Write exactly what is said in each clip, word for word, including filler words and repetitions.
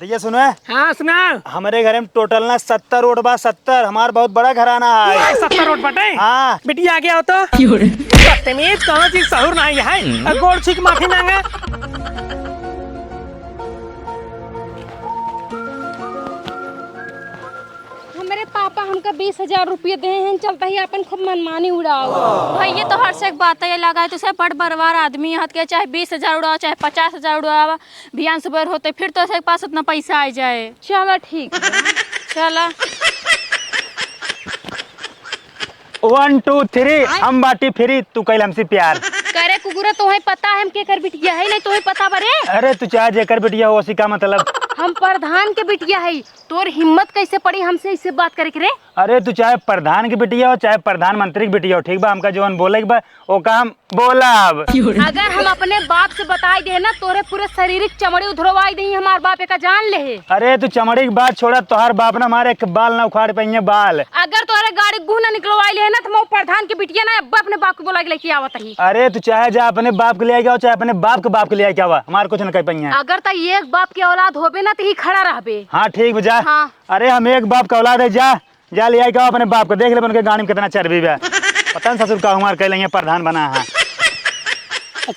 तो ये सुनो है। हाँ, सुनाओ। हमरे घरे में total ना सत्तर वोट बा, सत्तर। हमार बहुत बड़ा घराना है। सत्तर वोट बटे? हाँ। बिटिया आगे आओ तो। क्यों रे? बदतमीज, कौनो चीज सहूर नाही है। अब गोड़ छू के माफी मांगा। हमरे पापा हमका बीस हजार रुपये देहे हैं, चलता ही आपन खूब मनमानी उड़ाओ। भैया, तोहर से एक बात है, लगा है, तुसे बड़ बरवार आदमी हत के, चाहे बीस हजार उड़ाओ, चाहे पचास हजार उड़ाओ, बिहान सुबह होते फिर तोसे पास उतना पैसा आ जाए। चला ठीक। चला। One, two, three, हम बाटी free, तू कइल हमसे प्यार। करे कुकुरा, तोहे पता है हम केकर बिटिया है? नहीं, तोहे पता बरे? अरे, तू चाहे जेकर बिटिया हो, उसी का मतलब? हम प्रधान के बिटिया है, तोर हिम्मत कैसे पड़ी हमसे ऐसे बात करे के रे? अरे, तू चाहे प्रधान के बिटिया हो, चाहे प्रधानमंत्री के बिटिया हो, ठीक बा? हमका जवन बोले के बा, ओका हम बोलब। अगर हम अपने बाप से बताई दे ना, तोरे पूरे शारीरिक चमड़ी उधरवाई देही हमार बाप, एका जान ले। अरे, तू चमड़ी के बात छोड़ा, तोहार बाप ना हमारे एक बाल ना उखाड़ पाइए, बाल। अगर तोहरे गाड़ी गुह ना निकलवाई ले ना, तो मैं प्रधान के बिटिया ना अब अपने बाप के बोला के लेके आवत ही। अरे, तू चाहे जा अपने बाप के ले आके आओ, चाहे अपने बाप के बाप के ले आके आवा, हमार कुछ ना कह पाइए। अगर त एक बाप के औलाद होबे ना, तो ही खड़ा रहबे। हाँ, ठीक बा, जा। हाँ। अरे, हम एक बाप के औलाद है, जा। जा ले आई का अपने बाप को, देख ले उनके गाड़ी में कितना चर्बी बा। पता न ससुर का हमार कह लेंगे प्रधान बना है।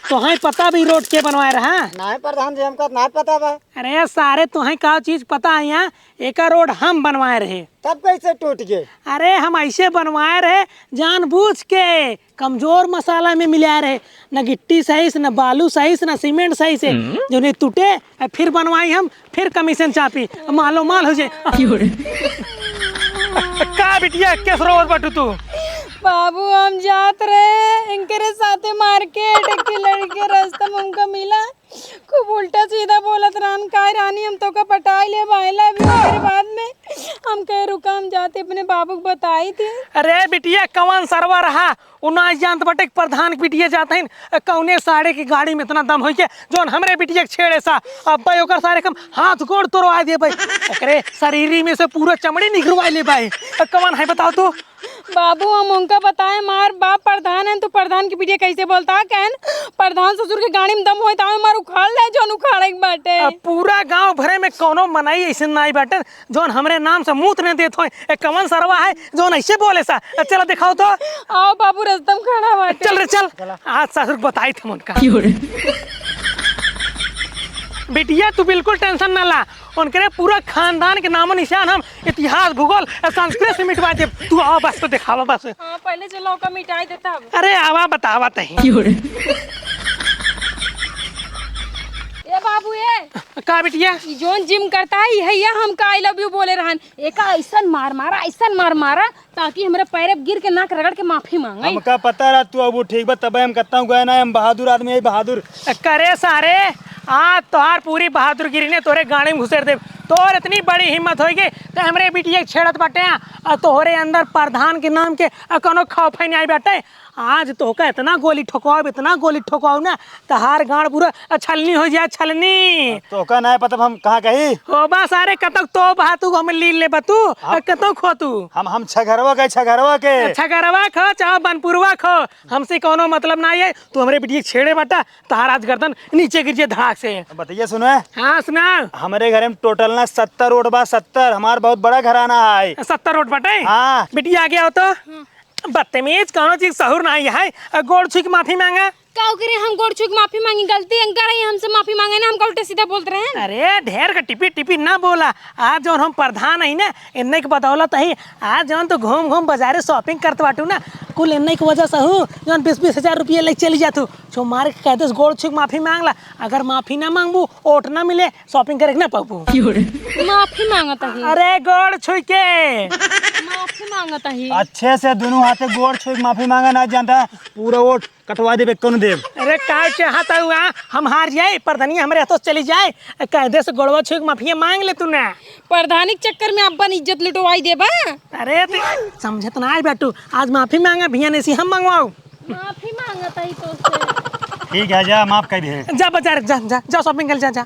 तोहे पता भी रोड के बनवाए रहा? नाहीं प्रधान जी, हमका नाहीं पता बा। अरे सारे, तोहे का चीज पता है यहाँ? एका रोड हम बनवाए रहे। तब कैसे टूट गए? अरे हम ऐसे बनवाए रहे, जानबूझ के कमजोर मसाला में मिलाए रहे, न गिट्टी सही से, न बालू सही से, न सीमेंट सही से, हम्म। जो नहीं टूटे, आ फिर बनवाई हम, फिर कमीशन चापी, मालो माल हो जाए। का बिटिया, केस रोवत बाटू तू? बाबू, हम जात रहे इनकरे साथे मार्केट, एक लड़के रास्ता में हमका मिला, खूब उल्टा सीधा बोलत रहन, "काय रानी, हम तोका पटाई लेब, I love you।" ओकरे बाद में हम कहे, "रुका, हम जाते अपने बाबू को बताई थी।" अरे बिटिया, कवन सरवा रहा? उ ना जानत बाटे कि प्रधान के बिटिया जात हईन, कौने साढ़े की गाड़ी में इतना दम होई के जौन हमरे बिटिया के छेड़े सा। अब्बे ओकर सारे के हम हाथ गोड़ तोड़वा देबे, ओकरे शरीरी में से पूरा चमड़ी निकलवा लेबे। कवन है बताओ तू? बाबू, हम उनका बताए, हमार बाप प्रधान है, तू प्रधान की बिटिया कैसे बोलता? कहन, प्रधान ससुर के गाड़ी में दम होई, तावे मार उखाड़ ले, जौन उखाड़े के बाटे। अब पूरा गांव भरे में कौनो मनई ऐसे नाई बाटे, जौन हमरे नाम से मूत न देत होय। ए, कवन सरवा है, जौन ऐसे बोले सा? ए, चला दिखाओ तो। आओ बाबू, रस्ता में खड़ा बाटे। चल रे, चल। चला। आज ससुर के बताई थे उनका। क्यों रे? बिटिया, तू बिल्कुल tension ना ला। उनकरे पूरा खानदान के नामो निशान हम इतिहास, भूगोल और संस्कृत से मिटवा देब। तू आवा बस, तो दिखावा बस। हाँ, पहले चलो, ओका मिटाई दे तब। अरे आवा, बतावा तही। क्यों रे? ए बाबू, ए। का बिटिया? ई जौन gym करता है, ई हैया हमका I love you बोले रहन। एका ऐसन मार मारा, ऐसन मार मारा, ताकि हमरे पैरे पे गिर के नाक रगड़ के माफी मांगे। हमका पता रहा तू अबू ठीक बा, तबे हम कहता हूँ गए ना, हम बहादुर आदमी है, बहादुर। करे सारे, आज तोहार पूरी बहादुरगिरी ने तोरे गाड़ी में घुसेर देब। तोर इतनी बड़ी हिम्मत होई गई, ते हमरे बिटिया के छेड़त बाटे, और तोहरे अंदर प्रधान के नाम के, अ, कौनो खौफ है नहीं बाटे। आज तोहका इतना गोली ठोकवाओ, इतना गोली ठोकवाओ ना, तहार गांड पूरा छलनी हो जाए, छलनी। तोहका ना पता हम कहाँ कही। हो बा सारे, कतक तो बा तू, हम लील ले बा तू, हम, कतक खो तू। हम, हम छगरवा के, छगरवा के। छगरवा खो, चाहे बनपुरवा खो, हमसे कौनो मतलब ना है। तू हमरे बिटिया के छेड़े बाटा, तहार आज गर्दन नीचे गिर जाए धड़ाक से। बतैया सुनो है। हाँ, सुना। हमरे घरे में total ना सत्तर वोट बा, सत्तर। हमार बहुत बड़ा घराना है। सत्तर वोट बाटे? हाँ। बिटिया आगे आओ तो। बदतमीज, कौनो चीज सहूर नाही है। अ, गोड़ छू के माफी मांगा। का करे हम गोड़ छू के माफी मांगी? गलती अंकर है, हमसे माफी मांगे ना, हमका उल्टा सीधा बोलत रहे। अरे, ढेर का टिपी टिपी ना बोला। आज जौन हम प्रधान हई ना, इन्ने के बदौलत ही। आज जौन तू घूम घूम बाजारे shopping करत बाटू ना, कुल इन्ने के वजह से हूँ, जौन बीस बीस हजार रुपया लेके चली जात हूँ। छो मार के कह देस, गोड़ छू के माफी मांग ला। अगर माफी ना मांगबू, वोट ना मिले, shopping करे के ना पाबू। माफी मांगत ही। अरे, गोड़ छू के। माफी मांगत ही। अच्छे से दोनों हाथे गोड़ छू के माफी मांगा ना जानता, पूरा वोट कटवा देबे, कौन देब? अरे, का चाहता हुआ? हम हार जाए, प्रधानिया हमरे हाथों से चली जाए, कायदे से गोड़वा छू के माफिया मांग ले तू ना। प्रधानी के चक्कर में अपन इज्जत लुटवाई देबा। अरे, ते समझत ना आए बेटू, आज माफी मांगा भैया ने, से हम मंगवाऊ। माफी मांगत ही तो से। ठीक है, जा, माफ कर दे। जा बाजार, जा, जा, जा shopping कर, जा, जा।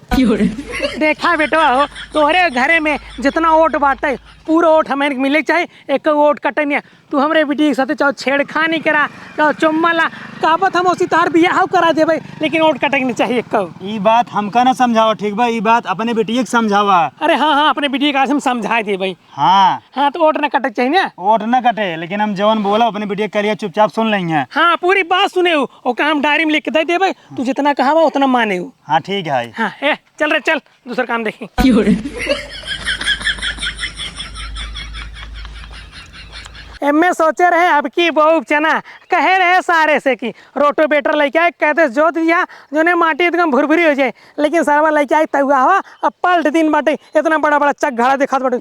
देखा बेटवा हो, तोहरे घरे में जितना वोट बाटे, पूरा वोट हमरे के मिले के चाही, एक वोट कटे नहीं। तू हमरे बिटिया के साथे चाहो छेड़खानी करा, चाहो चुम्मा ला, कहबत हम ओसी तार बियाह करा देबे, लेकिन वोट कटे के नहीं चाही एक। ई बात हमका ना समझावा, ठीक बा? ई बात अपने बिटिया के समझावा। अरे हाँ, हाँ, अपने बिटिया के आज हम समझाए देबे। हाँ। हाँ, तो वोट ना कटे के चाही ना? वोट ना कटे, लेकिन हम जवन बोला अपने बिटिया के करिया चुपचाप सुन लेंगे। हाँ, पूरी बात सुने हो, ओका हम डायरी में लिख के दे देबे, तू जितना कहावा उतना माने हो। हाँ, ठीक है। हाँ, ए, चल रे, चल, दूसर काम देखी। क्यों रे? एमे सोचे रहे अब की बोउब चना, कहे रहे सारे से कि रोटोवेटर लइके आए, कहते जोत दिया, जोने माटी एकदम भुरभुरी हो जाए। लेकिन सरवा लइके आए तउआ हवा, अब पलट दिन बाटे, इतना बड़ा बड़ा चक घड़ा दिखात बाटे।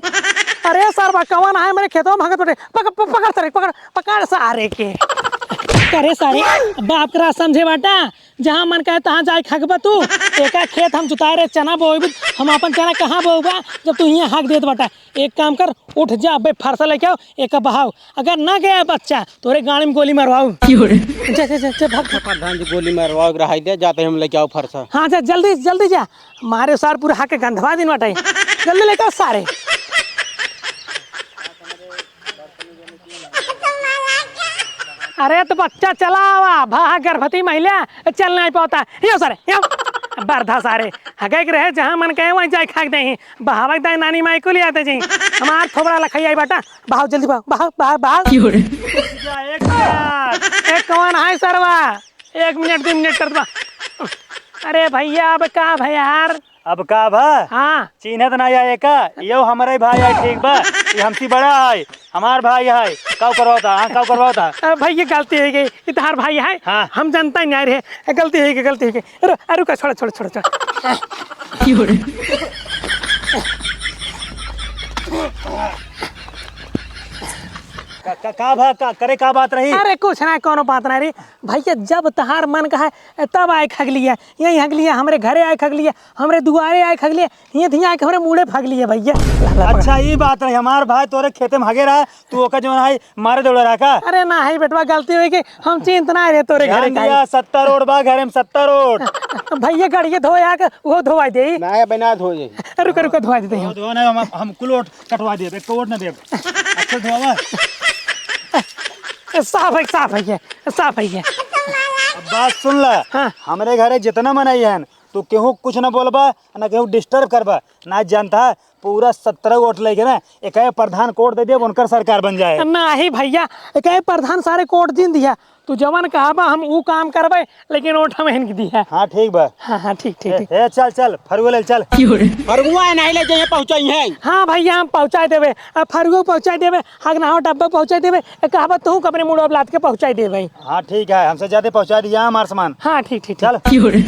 अरे सरवा, कवन है मेरे खेतवा में भागत बाटे? पकड़, प-, पकड़ सारे, पकड़, पकड़ सारे के। करे सारे, बाप करा समझे बाटा, जहाँ मन कहे तहाँ जाए खगबा तू। एका खेत हम जुताए रहे चना बोइबे, हम आपन चना कहाँ बोउबा जब तू हियाँ हाँक देत बाटा? एक काम कर, उठ जा, अबे फरसा लेके आओ, एका बहाव। अगर ना गया बच्चा, तोरे गाड़ी में गोली मरवाऊ। क्यों रे? जा, जा, जा, जा, भाग, भाग। प्रधान जी गोली मरवाओ, रहाई दे, जाते हम लेके आओ फरसा। हाँ, जा, जल्दी, जल्दी जा। मारे सार पूरा हाके गंधवा दिन बाटे। जल्दी लेके आओ सारे। अरे तो बच्चा चला आवा, भा गर्भवती महिला चल नहीं पाता। यो सारे, यो। बरधा सारे, हगे के रहे जहाँ मन कहे वहीं जाए खाक दे। बहावे के दाई नानी माई को ले आते जी। हमार थोबड़ा लखई आई बाटा। बहाव जल्दी बहाव, बहाव, बहाव, बहाव। क्यों रे? एक मिनट। ए, कौन है सरवा? एक मिनट, दो मिनट कर दबा। अरे भैया, अब का भा यार? अब का भा? हाँ। चिन्हत ना आए का? यो हमरे भाई है, ठीक बा? ये हमसे बड़ा है, हमार भाई है। काउ करवाता? हाँ, काउ करवाता? अ, भाई, ये गलती हो गई, ये तहार भाई है। हाँ। हम जानता ही नहीं रहे, गलती हो गई, गलती हो गई। अरे, अरे, रुका, छोड़ा, छोड़ा, छोड़ा, छोड़ा। का, का, का भा, का, करे का बात रही? अरे कुछ ना, कोनो बात ना रही। भैया, जब तहार मन कहा तब आए खगलिया, यहीं हगलिया, हमरे घरे आए खगलिया, हमरे दुआरे आए खगलिया, हियाँ थियाँ आए के हमरे मुड़े फगलिया भैया। ला, ला, पकड़। अच्छा, ई बात रही, हमार भाई तोरे खेते में हगे रहा, तू ओका जौन है मारे दौड़े रहा का? अरे ना है बेटवा, गलती होई कि हम चिंत ना रहे तोरे घरे ध्यान का। दिया, सत्तर रोड बा घरे में, सत्तर रोड। भैया, गड़िया धोए आके वो धोवाई दे। ना, बना धो जाई। रुका, रुका, धोवाई देते हैं। धो, धो ना, हम, हम कुल वोट कटवा देब, एक वोट ना देब। अच्छा धोवा। साफ है, साफ है ये, साफ है ये। अब बात सुन ला। हाँ। हमरे घरे जितना मनई हन, तू केहू कुछ ना बोलबा, ना केहू disturb करबा, ना जानता, पूरा सत्रह वोट लेके ना, एक प्रधान कोड दे दिया, उनकर सरकार बन जाए। नाही भैया, एक प्रधान सारे कोड दिन दिया, तू जवन कहबा हम ऊ काम करबे, लेकिन वोट हम इनके दिया। हाँ, ठीक बा। हाँ, हाँ, ठीक, ठीक, ए, ठीक। ए, चल, चल, फरुआ ले चल। क्यों रे? फरुआ है, नहीं ले जाइए, पहुँचाई है। हाँ भैया, हम पहुँचा देबे, अब फरुआ पहुँचा देबे, हगनाहो डब्बा पहुँचा देबे, ए, कहबा तू अपने मुड़वा लाद के पहुँचा देबे। हाँ, ठीक है, हमसे ज्यादा पहुँचा दिया हमार सामान। हाँ, ठीक, ठीक, ठीक। चल। क्यों रे?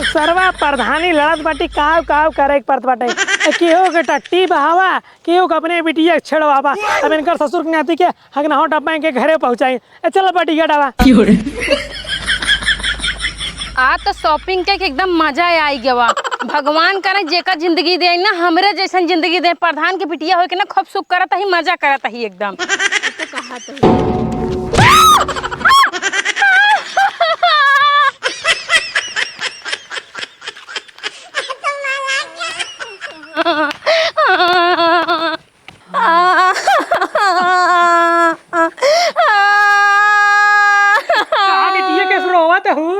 सरवा प्रधानी लड़त बाटी, काव काव करे के पड़त बाटे। ए, केहू के टट्टी बहावा, केहू के अपने बिटिया के छेड़वावा। अब इनकर ससुर के नाती के हगनाहो डब्बा इनके घरे पहुँचाई। ए, चल बाटी ये डावा। क्यों रे? आज तो shopping के एकदम मजा आई गवा। भगवान करे जेकर जिंदगी दे ना, हमरे जैसन जिंदगी दे। प्रधान के बिटिया होके ना खूब सुख करत ही, मजा करत ही एकदम। तो कहा तो। का बिटिया, कैसे रोवत हू?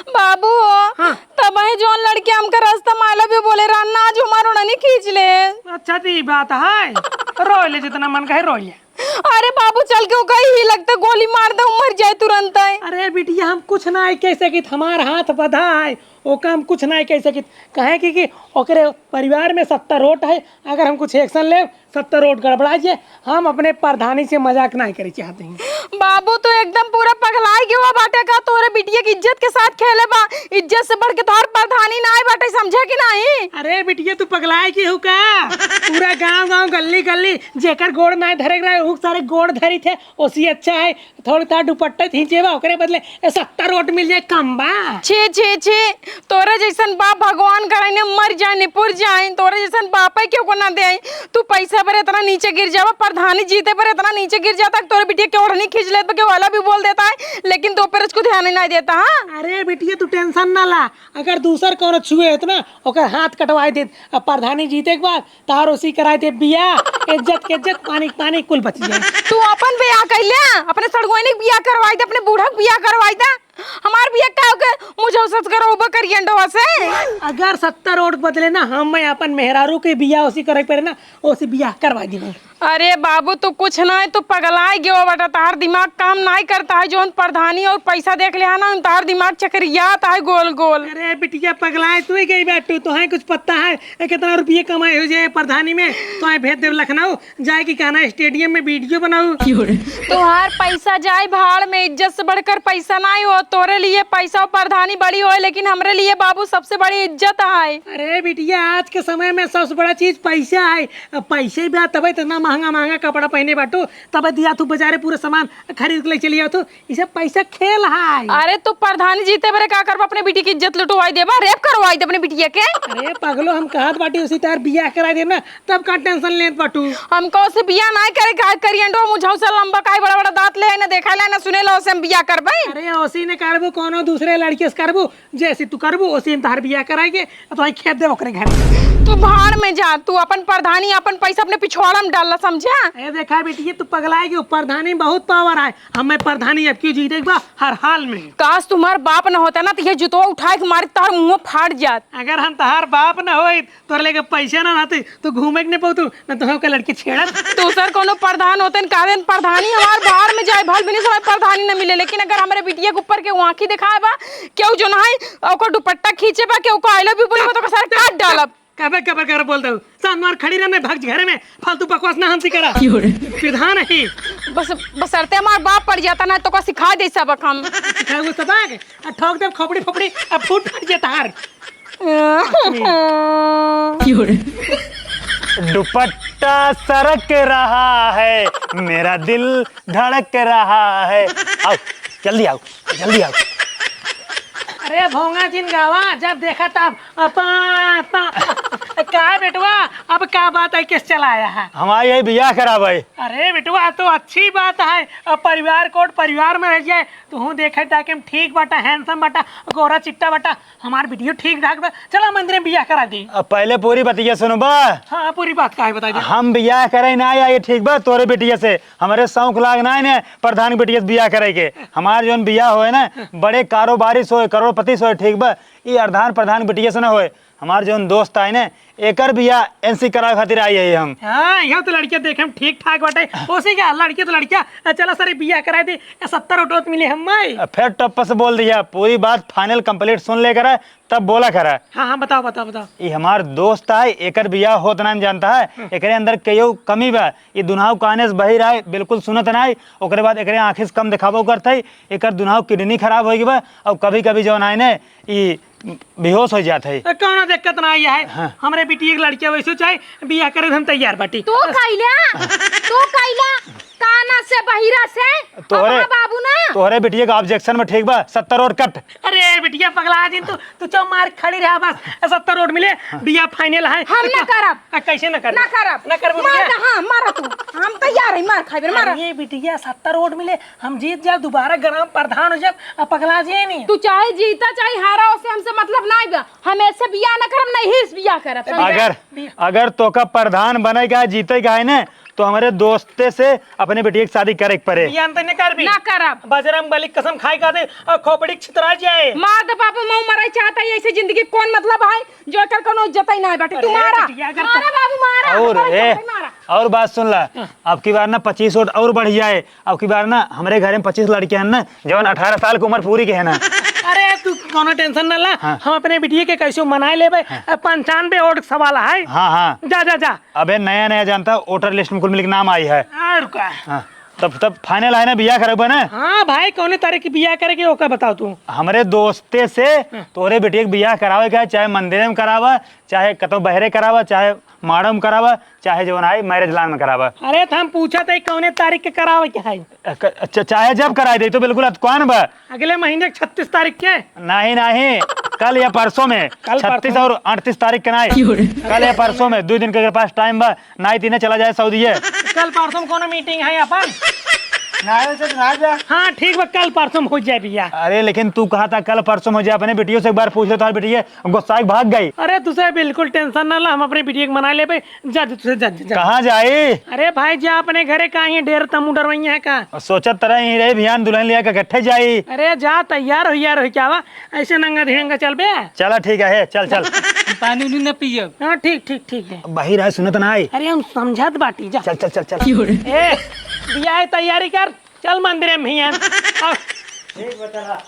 बाबू हो, हाँ। तबही जौन लड़के हमका रास्ता में I love you बोले रहन ना, आज हमार ओढ़नी खींच ले। अच्छा, तो ई बात है, रोइ ले, जितना मन कहे रोइ ले। अरे बाबू, चल के ओका ही लगते गोली मार दे, मर जाए तुरंत है। अरे बिटिया, हम कुछ ना है कह सकित, हमार हाथ बंधा है, ओका हम कुछ ना है कह सकित। काहे कि, कि ओकरे परिवार में सत्तर वोट है, अगर हम कुछ action लेब, सत्तर वोट गड़बड़ा जाए, हम अपने प्रधानी से मजाक नाहीं करे चाहत ही। बाबू, तू एकदम पूरा पगलाइ गवा बाटे का? तोरे बिटिया के इज्जत के साथ खेले बा। इज्जत से बढ़ के तोहार प्रधानी नाहीं बाटे, समझे कि नाहीं? अरे बिटिया, तू पगलाइ गई हो का? पूरा गांव गांव, गल्ली गल्ली, जेकर गोड़ नाहीं धरे के रहे, उ सारे गोड़ धरी थे, ओसी अच्छा है। थोड़ी तार दुपट्टा खींचे बा, ओकरे बदले ए सत्तर वोट मिल जाए, कम बा। छी, छी, छी, तोरे जैसन बाप भगवान करे ने मर जाए, निपुर जाए, तोरे जैसन बाप है केहू को ना दे। तू पैसा पर इतना नीचे गिर जावा, प्रधानी जीते पर इतना नीचे गिर जाता कि तोरे बिटिया के ओढ़नी खींच लेत बा, केहू वाला भी बोल देता है, लेकिन तो पर इसको ध्यान ही नहीं देता। हाँ, अरे बिटिया, तू tension ना ला, अगर दूसर कौनो छुए होत ना, ओकर हाथ कटवाए देत। अब प्रधानी जीते के बाद तार ओसी कराए दे बिया, इज्जत के इज्जत, पानी के पानी, कुल बच जाए। तू अपन बियाह कर ले, अपने सड़गोइनी के बियाह करवाई दे, अपने बूढ़ा के बियाह करवाई दे। हमार बियाह का होके मुझे सच करो उबा करियन डोवा से। अगर सत्तर ओट बदले ना, हम मैं अपन मेहरारू के बियाह ओसी करे के पड़े ना, ओसी बियाह करवा दी। अरे बाबू, तू कुछ ना है, तू पगलाए गयो बेटा, तहार दिमाग काम नाई करता है। जौन प्रधानी और पैसा देख ले है ना, तहार दिमाग चकरियात है गोल गोल। अरे बिटिया, पगलाए तू ही गई बाटू, तोहे कुछ पता है? ए, कितना रुपये कमाए हो जे प्रधानी में, तोहे भेज देव लखनऊ, जाए कि कहना stadium में video बनाऊ। तोहार पैसा जाए भाड़ में, इज्जत से बढ़कर पैसा नाई हो। तोरे लिए पैसा और प्रधानी बड़ी होए, लेकिन हमरे लिए बाबू सबसे बड़ी इज्जत है। अरे बिटिया, आज के समय में सबसे बड़ा चीज पैसा है। अब पैसे बा तबे इतना महंगा महंगा कपड़ा पहने बाटू, तबे दिया तू बाजारे पूरा सामान खरीद के ले चली आओ तू। इसे पैसा खेल है। अरे तू प्रधानी जीते बरे का करबा, अपने बिटी की इज्जत लुटवाई देबा, rape करवाई दे अपने बिटिया के। अरे पगलो, हम कहत बाटी उसी तार बियाह कराई देब ना, तब का tension लेत बाटू? हमको उसे बियाह नाई करे का करियन डो, मुझे उसे लंबा काई बड़ा बड़ा दांत ले है ना, देखा ले ना, सुने ला उसे हम बियाह करबे। अरे ओसी ने करबू, कोनो दूसरे लड़के से करबू, जैसे तू करबू, ओसी हम तहार बियाह कराएंगे, तो वहीं खेत दे ओकरे घर। तू भाड़ में जा, तू अपन प्रधानी, अपन पैसा अपने पिछवाड़ा में डाल ला, समझा? ए देखा बेटी, ये तू पगलाए गयो, प्रधानी में बहुत power है। हम मैं प्रधानी अब क्यों जीते एक बार हर हाल में। काश तुम्हार बाप न होता ना, तो ये जुतवा उठाए के मारे तार मुंह फाट जात। अगर हम तहार बाप न होई, तोरे लेके पैसे ना रहते, तो घूमे के नहीं पौतू, न तो हमके लड़की छेड़त। दूसर कोनो प्रधान होते न, कह देन प्रधानी हमार बाहर में जाए, भल भी नहीं समय प्रधानी न मिले, लेकिन अगर हमरे बिटिया के ऊपर के आँखी दिखाए बा, केहू जो ना है, ओकर दुपट्टा खींचे बा, केहू को I love you बोले बा, तो ओकर सारे काट डालब। कबे कबे कर बोल दो, सामने खड़ी रहने, भाग घरे में, फालतू बकवास ना हमसे करा। क्यों रे? प्रधान है। बस, बसरते हमार बाप पड़ जाता ना, तो का सिखा दे सबक हम। सिखाए वो सबक, आ ठोक दे खोपड़ी फोपड़ी, अब फूट फट जाता हार। क्यों रे? दुपट्टा सरक रहा है, मेरा दिल धड़क रहा है। आओ, जल्दी आओ, जल्दी आओ। अरे भोंगा जिन गावा, जब देखा तब अपा, अपा। का बेटवा, अब का बात है, किस चला आया है? हमारे यही बियाह करा भाई। अरे बेटवा, तो अच्छी बात है, अब परिवार कोट परिवार में रह जाए। तू देखे ताकि हम ठीक बाटा, handsome बाटा, गोरा चिट्टा बाटा, हमार बिटियो ठीक ठाक बा, चला मंदिर में बियाह करा दी। अब पहले पूरी बतिया सुनो बा। हाँ, पूरी बात काहे बताई दे। हम बियाह करे ना आई, ठीक बा, तोरे बिटिया से। हमरे शौक लाग ना है ने प्रधान बिटिया से बियाह करे के। हमार जौन बियाह होए ना, बड़े कारोबारी से होए, करोड़पति से होए, ठीक बा। ई अर्धान प्रधान बिटिया से ना होए। हमार जौन दोस्त आए ने, एकर बियाह एनसी करावे खातिर आई है हम। हाँ, यह तो लड़कियां देखे में ठीक ठाक बाटे। ओसी का लड़कियां तो लड़कियां, चला सारे बियाह करा दे, सत्तर ओट मिले हम माई। फिर टप्प से बोल दिया, पूरी बात final complete सुन लेकर है, तब बोला करा। हाँ, हाँ, बताओ, बताओ, बताओ। ई हमार दोस्त है, एकर बियाह होत ना जानता है, हम्म। एकरे अंदर केहू कमी बा। ई दुनाव काने से बहिर आए, बिल्कुल सुनत ना है। ओकरे बाद एकरे आँखी से कम देखाबो करत है, एकर दुनाव kidney खराब हो गई बा, और कभी-कभी जौन आए ने, ई बेहोश हो जात है। तो कौनो दिक्कत ना आई है। हाँ। हमरे बिटिया के लड़किया वैसे चाहे बियाह करे, हम तैयार बाटी। तू कैला, तू कैला, काना से, बहिरा से, तोहरे, अपना बाबू ना। तोहरे बिटिया के objection में ठीक बा, सत्तर ओट कट। अरे बिटिया पगला जिन तू, तू चुप मार खड़ी रहा बस। सत्तर ओट मिले, बियाह final है। हम ना करब। आ, कैसे ना करब? ना करब। ना करब मार बिटिया। दे, हाँ, मारा तू। हम तैयार है, मार खाइबे, मारा। अरे बिटिया, सत्तर ओट मिले, हम जीत जाब, दोबारा ग्राम प्रधान हो जाब, आ पगला जिए नहीं। तू चाहे जीता, चाहे हारा, ओसे हमसे मतलब ना बा। हम ऐसे बियाह ना करब, नहीं इस बियाह करब, समझे? अगर, अगर तोका प्रधान बने का, जीते का है ना, तो हमरे दोस्ते से अपने बिटिया की शादी करे के पड़े। बियाह तो नहीं करबी। ना करब। बजरंग बली कसम खाए का दे, और खोपड़ी छितरा जाए। मार दे बाबू, मऊ मराई चाहता है, ऐसे जिंदगी कौन मतलब है, जो एकर कोनो इज्जत ही ना है बाटे। तू अरे मारा, बिटिया, अगर मारा तो बाबू, मारा, और, हमारा ए, इज्जत है, मारा। और बात सुन ला, हाँ। अब की बार ना पच्चीस ओट और बढ़ जाए, अब की बार ना हमरे घर में पच्चीस लड़के हैं ना, जवन अठारह साल की उम्र पूरी के है ना। अरे तू कोनो tension ना ला, हाँ। हम अपने बिटिया के कैसे मनाए लेबे। हाँ। अब पंचानवे ओट सवाल है। हाँ, हाँ। जा, जा, जा। अबे नया नया जानता, voter list में कुल मिलके नाम आई है। और का? हाँ। तब, तब final है ना, बियाह करबे ना? हाँ भाई, कौने तारीख की बियाह करे के, ओका बताओ तू। हमरे दोस्ते से हाँ। तोरे बिटिया के बियाह करावे के है, चाहे मंदिर में करावा, चाहे कतौ बहरे करावा, चाहे माड़ो में करावा, चाहे जवन आई marriage lawn में करावा। अरे तो हम पूछा थे कौने तारीख के करावे के है? अ, क-, अच्छा, चाहे जब कराई दे तो बिल्कुल अतकवान बा। अगले महीने के छत्तीस तारीख के? नहीं, नहीं, कल या परसों में। कल परसों छत्तीस में? और अड़तीस तारीख के नहीं। क्यों रे? कल या परसों में, दो दिन के अगर पास time बा, नहीं तीने चला जाए सऊदीए। कल परसों में कोनो meeting है अपन? नहाए से नहा जा। हाँ, ठीक बा, कल परसों में हो जाए भैया। अरे, लेकिन तू कहा था कल परसों में हो जाए, अपने बिटियों से एक बार पूछ ले, तुम्हारी बिटिया गुस्सा के भाग गई। अरे, तुसे बिल्कुल tension ना ला, हम अपने बिटिया के मना लेबे। जा, जा, तुसे जा, जा, जा। कहाँ जाई? अरे भाई, जा अपने घरे, का ये डेर तमू डरवइया है का? सोचत तरह ही रही, भियान दुल्हन लिया के इकट्ठे जाई। अरे जा, तैयार हो, यार हो, क्या हुआ? ऐसे नंगा धीरंगा चल बे। चला, ठीक है, चल, चल। पानी उनी न पियब। हाँ, ठीक, ठीक, ठीक है। बाहिर आए, सुनत ना आई। अरे, हम समझत बाटी, जा। चल, चल, चल, चल। ए, बियाह है, तैयारी कर, चल मंदिर में भैया। अब ठीक बा, चला।